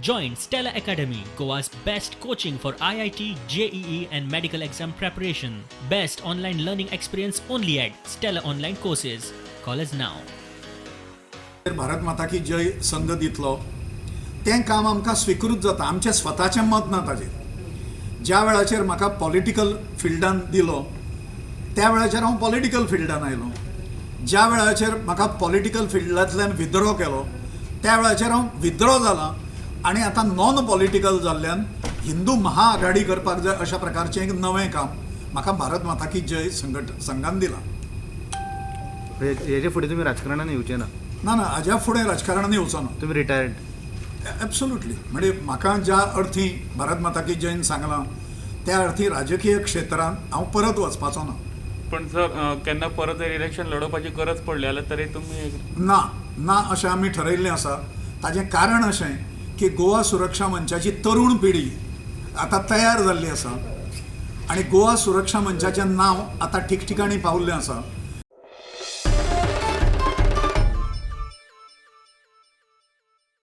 Join Stella Academy, Goa's best coaching for IIT, JEE, and medical exam preparation. Best online learning experience only at Stella Online Courses. Call us now. Bharat माता की जय संघ दितलो तें काम आमकां स्विकृत जाता. आमचें स्वताचें मत ना ताजेर. ज्या वेळाचेर म्हाका पॉलिटिकल फिल्डान दिलो त्या वेळाचेर हांव पॉलिटिकल फिल्डान आयलो. ज्या वेळाचेर म्हाका पॉलिटिकल फिल्डांतल्यान विथड्रॉ केलो त्या वेळाचेर हांव विथड्रॉ जाला आनी आतां नॉन पॉलिटिकल जाल्ल्यान हिंदू महाआघाडी करपाक जाय अशा प्रकारचें एक नवें काम म्हाका भारत माता की जय संघट संघान दिलां. हेजे फुडें तुमी राजकारणान येवचे ना? ना ना, हाज्या फुडें राजकारणान येवचो ना. तुमी रिटायर्ड? एब्सोल्युटली. म्हणजे म्हाका ज्या अर्थी भारत माता की जयन सांगलां त्या अर्थी राजकीय क्षेत्रांत हांव परत वचपाचो ना. पण सर, केन्ना परत जर इलेक्शन लढोवपाची गरज पडली जाल्यार तरी तुमी? ना ना, अशें आमी ठरयल्लें आसा. ताजें कारण अशें की गोवा सुरक्षा मंचाची तरुण पिढी आतां तयार जाल्ली आसा आनी गोवा सुरक्षा मंचाचें नांव आतां ठिकठिकाणी पावल्लें आसा.